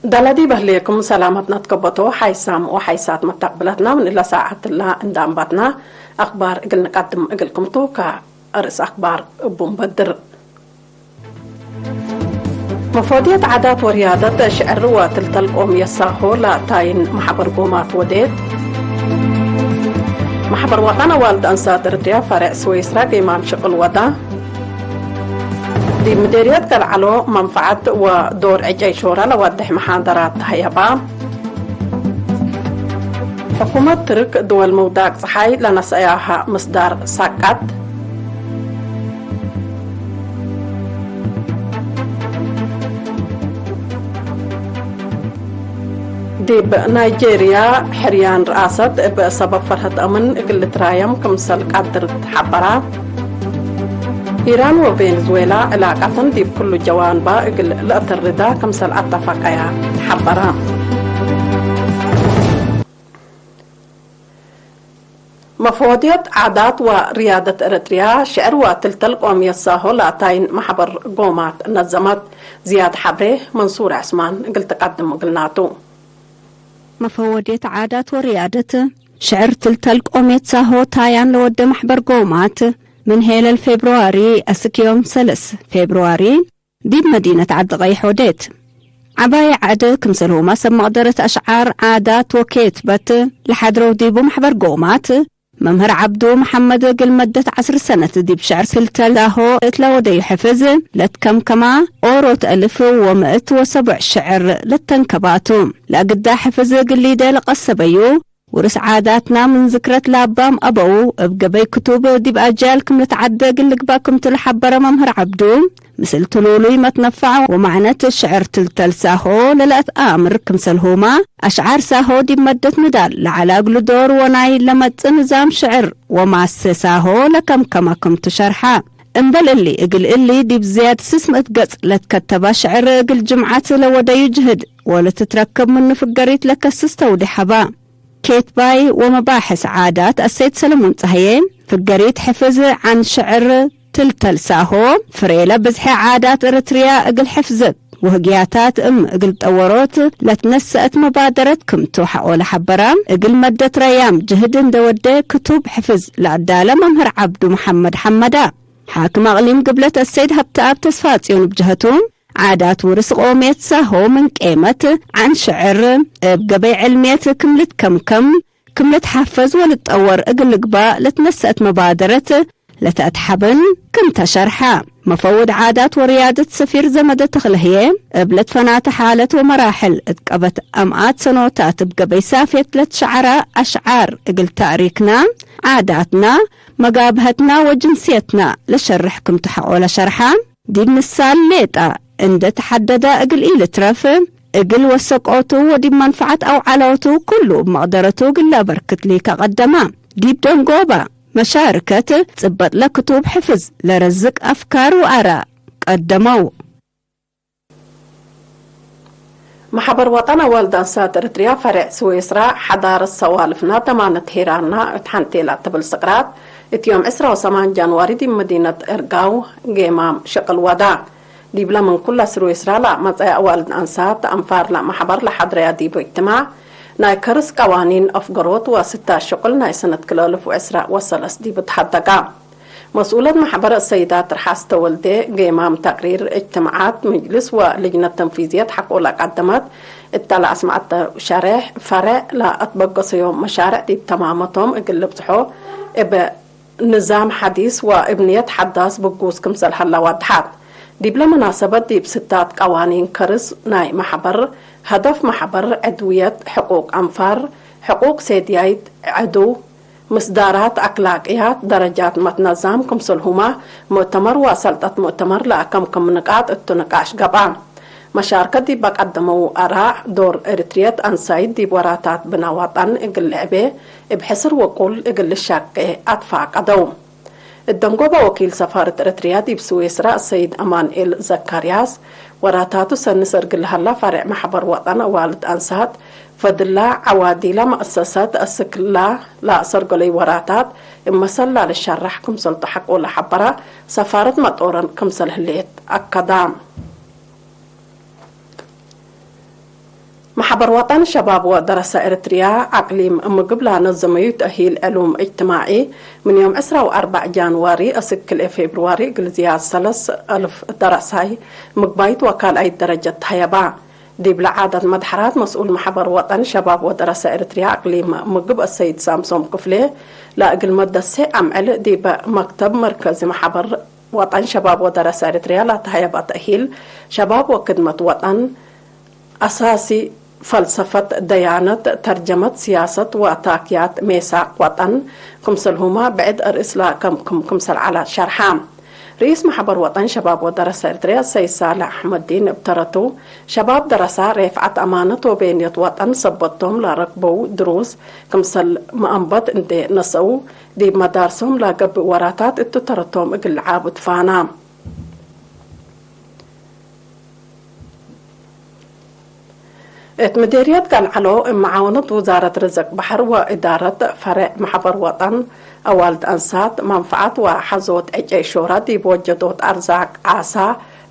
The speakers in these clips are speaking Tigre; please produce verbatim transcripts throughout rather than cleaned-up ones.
ዳላዲ በህሌኩም ሰላመትነ ትከበቶ ሓይሳም ወሓይሳት መተቅብለትና ምን እለ ሳዐት እላ እንደ አንባትና አክባር እግል ንቀድም እግልኩም ቱ። ከአርእስ አክባር እቡ እንበድር። መፎድየት ዓዳት ወርያደት ሽዕር ወትልተል ቆምየት ሳሆ ለታይን መሕበር ጎማት ወዴት። መሕበር ወጠን አዋልድ አንሳት እርድያ ፈሬዕ ስዊስራ ጌማም ሽቅል ወዳ። ዲብ ምዴርየት ገልዓሎ መንፈዐት ወዶር ዕጨይ ሾራ ለዋድሕ መሓደራት ተሀየባ። ሕኩመት ትርክ ድወል ምውዳቅ ጸሓይ ለነሰአያሃ ምስዳር ሳቃት። ዲብ ናይጄርያ፣ ሕርያን ረአሰት እብ ሰበብ ፈርሀት አምን እግል ልትራየም ክምሰል ቀድር ተሐበራ። ኢራን ወቬንዝዌላ ዕላቀተን ዲብ ክሉ ጀዋንባ እግል ለአተርዳ ክምሰል አተፈቀያ ተሐበራ። መፈወድየት ዓዳት ወርያደት ኤረትርያ፣ ሽዕር ወትልተል ቆምየት ሳሆ ለአታይን መሕበር ጎማት ነዘመት። ዝያድ ሐብሬ መንሱር ዐስማን እግል ትቀድም እግልናቱ። መፈወድየት ዓዳት ወርያደት ሽዕር ትልተል ቆምየት ሳሆ ታያን ለወደ መሕበር ጎማት፣ ምን ሄለል ፌብርዋሪ አስክ ዮም ሰለስ ፌብርዋሪ፣ ዲብ መዲነት ዐዲ ቀይሕ ወዴት። ዐባይ ዐድ ክምሰልሁመ ሰብ መቅደረት አሽዓር፣ ዓዳት ወኬትበት ለሐድረው ዲቡ መሕበር ጎማት፣ መምህር ዐብዱ መሐመድ እግል መደት ዐስር ሰነት ዲብ ሽዕር ትልተል ሳሆ እት ለወደዩ ሕፍዝ ለትከምከማ ኦሮት አልፍ ወምእት ወሰቡዕ ሽዕር ለተንከባቱ። ለአግዳ ሕፍዝ እግል ሊደ ለቀሰበዩ፣ ውርስ ዓዳትና ምን ዝክረት ለአባም አበው እብ ገበይ ክቱብ ዲብ አጃል ክም ልትዓደ እግል ልግባእ ክምቱ ለሐበረ መምህር ዐብዱ፣ ምስል ትሉሉይ መትነፋዕ ወማዕነት ሽዕር ትልተል ሳሆ ለለአትአምር ክምሰልሁመ፣ አሽዓር ሳሆ ዲብ መደት ንዳል ለዐለ እግሉ ዶር ወናይ ለመጽእ ንዛም ሽዕር ወማሰ ሳሆ ለከምከመ ክምቱ ሸርሐ። እምበል እሊ፣ እግል እሊ ዲብ ዝያድ ስስ ምእት ገጽ ለትከተበ ሽዕር እግል ጅምዓት ለወደዩ ጅህድ ወለትትረከብ ምኑ ፍገሪት ለከስስ ተውዴሕ ሀባ። ኬትባይ ወመባሕስ ዓዳት አሰይድ ሰለሞን ጸሃዬ፣ ፍገሪት ሕፍዝ ዐን ሽዕር ትልተል ሳሆ፣ ፍሬለ ብዝሐ ዓዳት እርትርያ እግል ሕፍዘት ወህግያታት እም እግል ጠወሮት ለትነሰአት መባደረት ክምቱ ሐቆለ ሐበራ። እግል መደት ረያም ጅህድ እንደ ወደ ክቱብ ሕፍዝ ለአዳለ መምህር ዐብዱ መሐመድ ሐመዳ፣ ሓክም አቅሊም ግብለት አሰይድ ሀብተአብ ተስፋጽዮን እብ ጀሀቱ፣ ዓዳት ውርስ ቆምየት ሳሆ ምን ቄመት ዐን ሽዕር እብ ገበይ ዕልምየት ክም ልትከምከም፣ ክም ልትሐፈዝ ወልትጠወር እግል ልግባእ ለትነሰአት መባደረት ለተአትሐብን ክም ተሸርሐ። መፈውድ ዓዳት ወርያደት ሰፊር ዘመደ ተክለህዬ፣ እብ ለትፈናተ ሓለት ወመራሕል እት ቀበት አምአት ሰኖታት እብ ገበይ ሳፍየት ለትሸዐራ አሽዓር እግል ታእሪክና፣ ዓዳትና፣ መጋብሀትና ወጅንስየትና ለሸርሕ ክምቱ ሐቆለ ሸርሐ። ዲብ ምሳል ሌጠ እንዴ ተሐደደ እግል ኢልትረፍ፣ እግል ወሰቆቱ ወዲብ መንፈዐት አውዓሎቱ ኩሉ እብ መቅደረቱ እግል ለአበርክት ሊከ ቀደመ። ዲብ ደንጎበ መሻርከት ጽበጥ ለክቱብ ሕፍዝ ለረዝቅ አፍካር ወአራእ ቀደመው። መሕበር ወጠን አዋልድ አንሳት ኤረትርያ ፈሬዕ ስዊስራ፣ ሐዳረት ሰዋልፍና ደማነት ሄራና እት ሐንቴ ለአትብል ስቅራት፣ እት ዮም ዕስራ ወሰማን ጃንዋሪ ዲብ መዲነት እርጋው ጌማም ሽቅል ወዳ። ዲብለ ምን ኩለ ስዊስራ ለመጽአ አዋልድ አንሳት አንፋር ለመሕበር ለሐድረያ ዲቡ እጅትማዕ፣ ናይ ከርስ ቀዋኒን አፍገሮት ወስታት ሽቅል ናይ ሰነት ክልኤ አልፍ ወዕስራ ወሰለስ ዲቡ ተሐደጋ። መስኡለት መሕበር አሰይዳት ርሓስ ተወልዴ፣ ጌማም ተቅሪር እጅትማዓት፣ ምጅልስ ወልጅነት ተንፊዝየት ሐቆለ ቀደመት፣ እተ ለአስመዐተው ሸሬሕ፣ ፈሬዕ ለአትበገሰዮም መሻርዕ ዲብ ተማመቶም እግል ልብጽሖ፣ እብ ንዛም ሐዲስ ወእብ ንየት ሐዳስ ብጉስ ክምሰል ሀላ ዋድሐት። ዲብለ መናሰበት ዲብ ስታት ቀዋኒን ከርስ ናይ መሕበር፣ ሀደፍ መሕበር፣ ዕድውየት፣ ሕቁቅ አንፋር፣ ሕቁቅ ሴድያይት፣ ዐዱ፣ ምስዳራት አክላቅያት፣ ደረጃት መትነዛም ክምሰልሁመ፣ ሙእተመር ወሰልጠት ሙእተመር ለአከምክም ንቃጥ እቱ ንቃሽ ገብአ። መሻርከት ዲበ ቀደመው አራእ፣ ዶር ኤሪትርየት አንሳይት ዲብ ወራታት ብና ወጠን እግል ልዕቤ፣ እብ ሕስር ወቁል እግል ልሻቄ አትፋቀደው። እደንጎበ ወኪል ሰፋረት ኤሪትርያ ዲብ ስዊስራ ሰይድ አማንኤል ዘካርያስ፣ ወራታቱ ሰኒ ሰርግ ለሀላ ፈሬዕ መሕበር ወጠን አዋልድ አንሳት፣ ፈድላ ዐዋዲላ መአሰሰት አስክላ ለአሰርገለዩ ወራታት እብ መሰል ላልሸራሕ ክምሰልቱ ሐቆ ለሐበራ ሰፋረት መጦረን ክምሰል ህሌት አከዳ። ሐበር ወጠን ሸባብ ወደረሰ ኤረትርያ አቅሊም ምግብ ለነዘመዩ ተእሂል ዕሉም እጅትማዒ፣ ምን ዮም ዕስራ ወአርበዕ ጃንዋሪ አስክ ክልኤ ፌብርዋሪ እግል ዝያድ ሰለስ አልፍ ደረሳይ ምግባይት ወካልኣይት ደረጀት ተሀየባ። ዲብለ ዓዳት መድሐራት መስኡል መሕበር ወጠን ሸባብ ወደረሰ ኤረትርያ አቅሊም ምግብ አሰይድ ሳምሶም ክፍሌ፣ ለእግል መደሴ አምዕል ዲበ መክተብ መርከዚ መሕበር ወጠን ሸባብ ወደረሰ ኤረትርያ ለተሀየባ ተእሂል ሸባብ ወክድመት ወጠን፣ አሳሲ ፈልሰፈት ደያነት፣ ተርጀመት ሲያሰት ወአታክያት ሜሳቅ ወጠን፣ ክምሰልሁመ ብዕድ አርእስ ለከምክም ክምሰል ዐለ ሸርሐ። ርኢስ መሕበር ወጠን ሸባብ ወደረሰ ኤረትርያ ሰይድ ሳልሕ አሕመዲን እብ ተረቱ፣ ሸባብ ደረሳ ሬፍዐት አማነት ወቤንየት ወጠን ሰበት ቶም ለረክበው ድሩስ ክምሰል መአንበት እንዴ ነሰኡ፣ ዲብ መዳርሶም ለገብእ ወራታት እቱ ተረቶም እግል ለዓቡ ትፋና። እት ምዴርየት ገልዐሎ፣ እብ መዓወነት ውዛረት ርዝቅ በሐር ወእዳረት ፈሬዕ መሕበር ወጠን አዋልድ አንሳት፣ መንፈዐት ወሐዞት ዕጨይ ሾረ ዲብ ወጀዶት አርዛቅ ዓሳ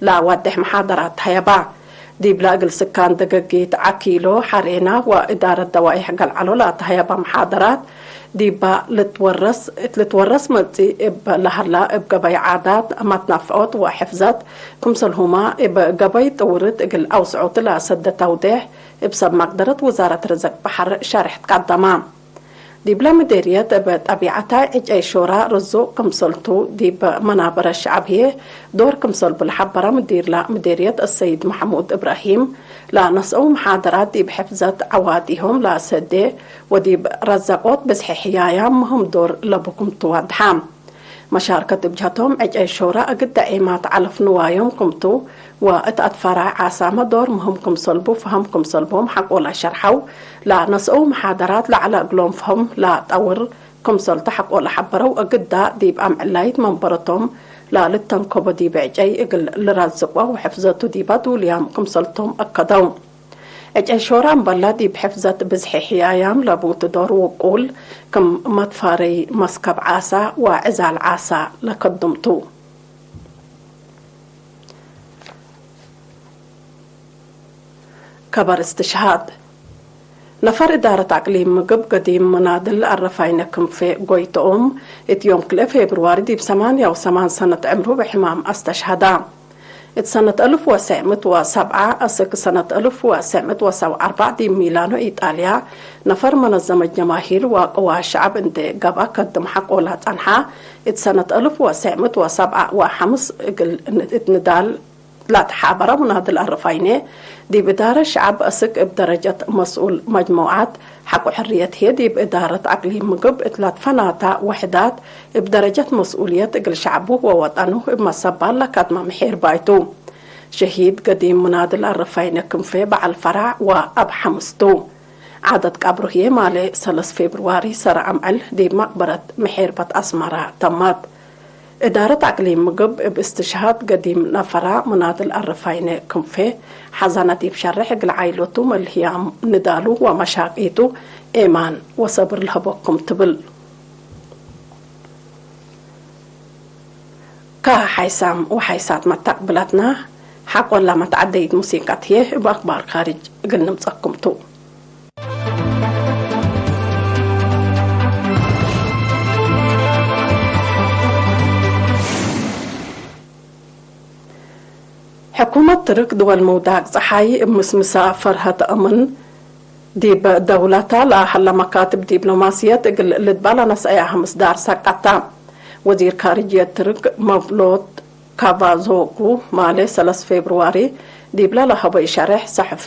ለአወዴሕ መሓደራት ተሀየባ። ዲብለ እግል ስካን ደገጊት ዐኪሎ ሐሬና ወእዳረት ደዋይሕ ገልዐሎ ለተሀየባ መሓደራት፣ ዲባ ልትወረስ፣ እት ልትወረስ መጽእ እብ ለሀላ እብ ገበይ ዓዳት መትናፍዖት ወሕፍዘት፣ ክምሰልሁመ እብ ገበይ ጥውርት እግል አውስዖት ለሰደ ተውዴሕ እብ ሰብ መቅደረት ውዛረት ርዝቅ በሐር ሸርሕ ትቀደመ። ዲብለ ምዴርየት እብ ጠቢዐታይ ዕጨይ ሾራ ርዙቅ ክምሰልቱ፣ ዲብ መናበረ ሸዐብ ህዬ ዶር ክምሰልቡ ለሐበረ ምዲርለ ምዴርየት አሰይድ መሐሙድ እብራሂም፣ ለነስአው መሓደራት ዲብ ሕፍዘት ዐዋዲሆም ለሰዴ ወዲብ ረዘቆት ብዝሒ ሕያያም ምህም ዶር ለቡ ክምቱ ወድሐ። መሻርከት እብ ጀሀቶም፣ ዕጨይ ሾረ እግል ደዒማት ዐለፍ ንዋዮም ክምቱ ወእት አትፈራይ ዓሳመ ዶር ምህም ክምሰልቡ ፈሀም ክምሰልቦም ሐቆለ ሸርሐው፣ ለነስአው መሓደራት ለዐለ እግሎም ፈሀም ለጠውር ክምሰልቱ ሐቆለ ሐበረው፣ እግዳ ዲብ አምዕላይት መንበረቶም ለልተንከቦ ዲብ ዕጨይ እግል ልረዝቆ ወሕፍዘቱ ዲበ ዱልያም ክምሰልቶም አከደው። ዕጨይ ሾረ እምበለ ዲብ ሕፍዘት ብዝሒ ሕያያም ለቡቱ ዶር ውቁል ክም መትፋረይ መስከብ ዓሳ ወዕዛል ዓሳ ለከድምቱ። ከበር እስትሽሃድ። ነፈር እዳረት አቅሊም ምግብ ገዲም ምናድል አረፋይነ ክንፌ ጎይቶኦም፣ እት ዮም ክልኤ ፌብርዋሪ ዲብ ሰማንያ ወሰማን ሰነት ዕምሩ ብሕማም አስተሽሀዳ። እት ሰነት አልፍ ወሰዕ ምእት ወሰብዓ አስክ ሰነት አልፍ ወሰዕ ምእት ወሰብዓ አርበዕ ዲብ ሚላኖ ኢጣልያ፣ ነፈር መነዘመት ጀማሂር ወቅዋ ሸዐብ እንዴ ገብአ ከድም ሐቆ ለጸንሐ፣ እት ሰነት አልፍ ወሰዕ ምእት ወሰብዓ ወሐምስ እግል እት ንዳል ለተሓበረ ሙናድል አረፋይኔ፣ ዲብ እዳረት ሸዐብ አስክ እብ ደረጀት መስኡል መጅሙዓት ሐቆ ሕርየት ህዬ፣ ዲብ እዳረት አቅሊም ምግብ እት ለትፈናታ ወሕዳት እብ ደረጀት መስኡልየት እግል ሸዐቡ ወወጠኑ እብ መሰባል ለከድመ ምሒር ባይቱ። ሸሂድ ገዲም ሙናድል አረፋይነ ክንፌ በዐል ፈራዕ ወአብ ሐምስ ቱ። ዓደት ቀብሩ ህዬ ማሌ ሰለስ ፌብርዋሪ ሰረ አምዕል ዲብ መቅበረት ምሒርበት አስመረ ተመት። እዳረት አቅሊም ምግብ እብ እስትሽሃድ ገዲም ነፈራ ሙናድል አረፋይነ ክንፌ ሐዘነ ዲብ ሸሬሕ እግል ዓኢሎቱ መልህያም ንዳሉ ወመሻቂቱ ኤማን ወሰብር ለሀበኩም ትብል። ከሀ ሓይሳም ወሓይሳት መተቅብለትና፣ ሐቆላ መትዐደይት ሙሲቀት ህዬ እብ አክባር ካርጅ እግል ንምጸኩም ቱ። ሕኩመት ትርክ ድወል ምውዳቅ ጸሓይ እብ ምስምሳ ፈርሀት አምን ዲብ ደውለታ ለሀለ መካትብ ዲፕሎማስየት እግል ልትበላ ነስአያ ምስዳር ሰቀታ። ወዚር ካርጅየት ትርክ መቭሎት ካቫዞግሉ ማሌ ሰለስ ፌብርዋሪ ዲብለ ለሀበዩ ሸሬሕ ሰሐፊ፣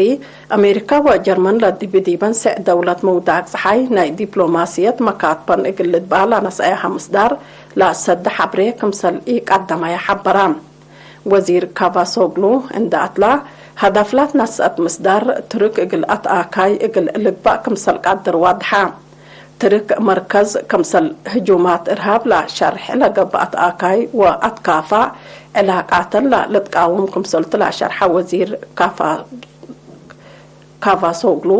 አሜሪካ ወጀርመን ለዲብ ዲበን ሰዕ ደውለት ምውዳቅ ጸሓይ ናይ ዲፕሎማስየት መካትበን እግል ልትበላ ነስአያ ምስዳር ለሰደ ሐብሬ ክምሰል ኢቀደመየ ሐበራ። ወዚር ካቫሶግሉ እንደ አትላ፣ ሀዳፍላት ነስአት ምስዳር ትርክ እግል አትአካይ እግል ልግባእ ክምሰል ቀድር ዋድሐ። ትርክ መርከዝ ክምሰል ህጁማት እርሃብ ለሸርሕ ለገብእ አትአካይ ወአትካፋእ ዕላቃተን ለልትቃወም ክምሰልቱ ለሸርሐ ወዚር ካፋ-፣ ካቫሶግሉ፣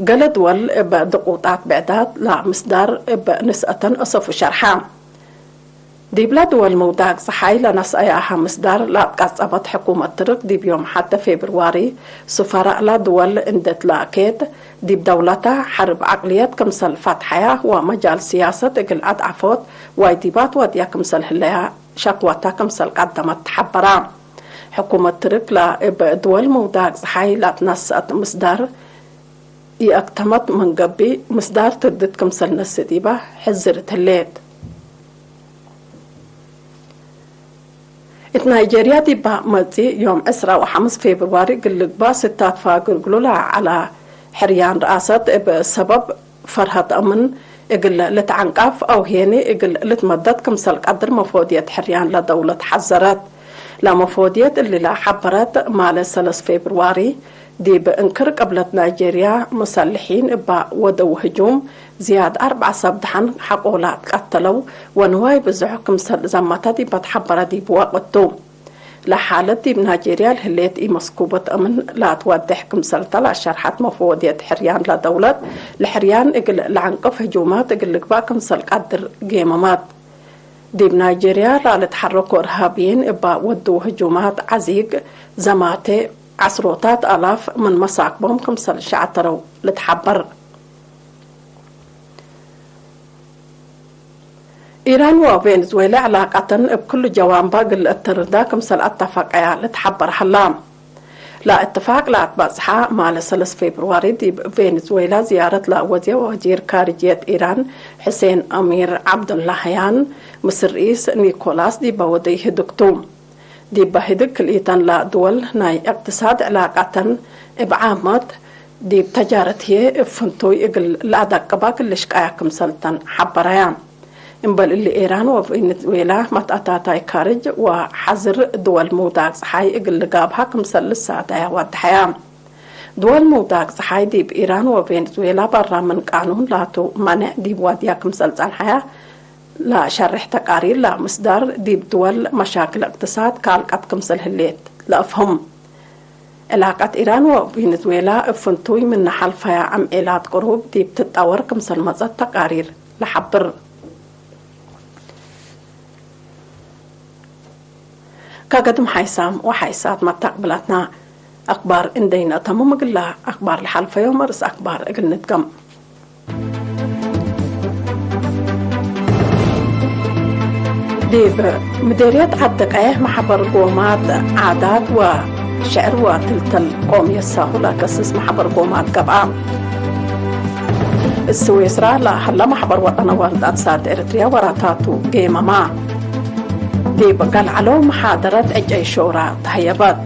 ገሌ ድወል እብ ድቁጣት ብዕዳት ለምስዳር እብ ንስአተን አሰፉ ሸርሐ። ዲብላ ድወል ምውዳቅ ጸሓይ ለነስአያሀ ምስዳር ለአትቀጸበት ሕኩመት ትርክ ዲብ ዮም ሐደ ፌብርዋሪ፣ ሱፈራእላ ድወል እንዴ ትላኬት፣ ዲብ ደውለታ ሐርብ ዐቅልየት ክምሰል ፈትሐያ ወመጃል ስያሰት እግል አድዐፎት ዋይዲባት ወድያ ክምሰል ህለያ ሸክወታ ክምሰል ቀደመት ተሐበራ። ሕኩመት ትርክ ለእብ ድወል ምውዳቅ ጸሓይ ለአትነስአት ምስዳር፣ ይአክተመት ምን ገብእ፣ ምስዳር ትርድት ክምሰል ነስእ ዲበ ሕዝር እት ህሌት። እት ናይጄርያ ዲባ መጽእ ዮም ዕስራ ወሐምስ ፌብርዋሪ እግል ልግባእ ስታት ፋግር እግሉ ለዐለ ሕርያን ረአሰት እብ ሰበብ ፈርሀት አምን እግል ልትዐንቀፍ አው ሄኒ እግል ልትመደድ ክምሰል ቀድር መፎድየት ሕርያን ለደውለት ሐዘረት። ለመፎድየት እሊ ለሐበረት ማለ ሰለስ ፌብርዋሪ፣ ዲብ እንክር ቅብለት ናይጄርያ፣ መሰልሒን እባ ወደው ህጁም፣ ዝያድ አርበዕ ሰብ ደሐን ሐቆላ ትቀተለው ወንዋይ ብዞሕ ክምሰል ዘመተ ዲበ ተሐበረ ዲብ ወቅቱ። ለሓለት ዲብ ናይጄርያ ለህሌት ኢመስኩበት አምን ለአትወዴሕ ክምሰልተ ለአሸርሐት መፈወድየት ሕርያን ለደውለት፣ ለሕርያን እግል ለዐንቅፍ ህጁማት እግል ልግባእ ክምሰል ቀድር ጌመመት። ዲብ ናይጄርያ ለልትሐረኮ እርሃብይን እባ ወዱ ህጁማት ዐዚግ፣ ዘማቴ ዐስሮታት አላፍ ምን መሳክቦም ክምሰል ሸዐተረው ልትሐበር። ኢራን ወቬንዙዌላ ዕላቀተን እብ ክሉ ጀዋንባ እግል ልአተርዳ ክምሰል አተፈቀያ ልትሐበር ሀላ። ለእትፋቅ ለአትበጽሐ ማለ ሰለስ ፌብርዋሪ ዲብ ቬንዙዌላ ዝያረት ለአወዜ ወዚር ካርጅየት ኢራን ሕሴን አሚር ዐብዱላህያን ምስል ርኢስ ኒኮላስ ዲበ ወደይ ህድግ ቱ። ዲበ ህድግ ክልኢተን ለድወል ናይ እቅትሳድ ዕላቀተን እብ ዓመት ዲብ ተጃረት ህዬ እብ ፍንቱይ እግል ለአደቅባ እግል ልሽቀያ ክምሰልተን ሐበረያ። እምበል እሊ፣ ኤራን ወቬንዝዌላ መትአታታይ ካርጅ ወሐዝር ድወል ምውዳቅ ጸሓይ እግል ልጋብሃ ክምሰል ልሳደያ ዋድሐያ። ድወል ምውዳቅ ጸሓይ ዲብ ኢራን ወቬንዝዌላ በራ ምን ቃኑን ላቱ መኔዕ ዲብ ዋድያ ክምሰል ጸንሐያ ለሸሬሕ ተቃሪር ለምስዳር፣ ዲብ ድወል መሻክል እቅትሳድ ካልቀት ክምሰል ህሌት ለአፍህም። ዕላቀት ኢራን ወቬንዝዌላ እብ ፍንቱይ ምነ ሐልፈያ አምዔላት ቅሩብ ዲብ ትጠወር ክምሰል መጸት ተቃሪር ለሐብር። ከገድም ሓይሳም ወሓይሳት መታቅብላትና አክባር እንዴ ነአተምም እግላ አክባር ለሐልፈዮም ርእስ አክባር እግል ንድገም። ዲብ ምዴርየት ዐዲ ቀየሕ መሕበር ጎማት ዓዳት ወሸዕር ወትልተል ቆምየት ሳሆ ለከስስ መሕበር ጎማት ገብአ። እት ስዌስራ ለሀለ መሕበር ወጠን አዋልድ አትሳድ ኤረትርያ ወራታቱ ጌመማ። ዲብ ገልዐሎ መሓደረት ዕጨይ ሾራ ተሀየበት።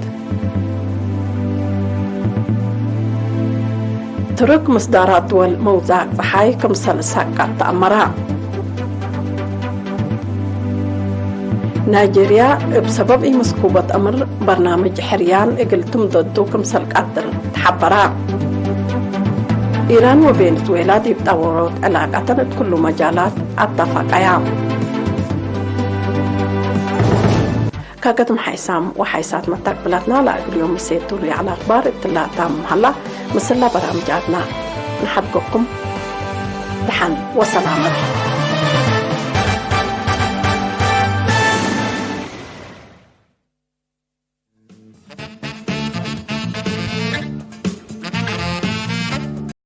ትርክ ምስዳራት ድወል መውዛቅ ጸሓይ ክምሰል ሰቀት ተአመራ። ናይጄርያ እብ ሰበብ ኢመስኩበት አምር በርናምጅ ሕርያን እግል ትምደዱ ክምሰል ቀድር ተሐበራ። ኢራን ወቬንዝዌላ ዲብ ጠወሮት ዕላቀተን እት ኩሉ መጃላት አተፈቀያ። ከገድም ሓይሳም ወሓይሳት መታቅብላትና ለእግል ዮም ምሴቱ ለዐለ አክባር እትላ ታምም ሀላ። ምስላ በራምጃትና ንሓድጎኩም። ደሓን ወሰላመት።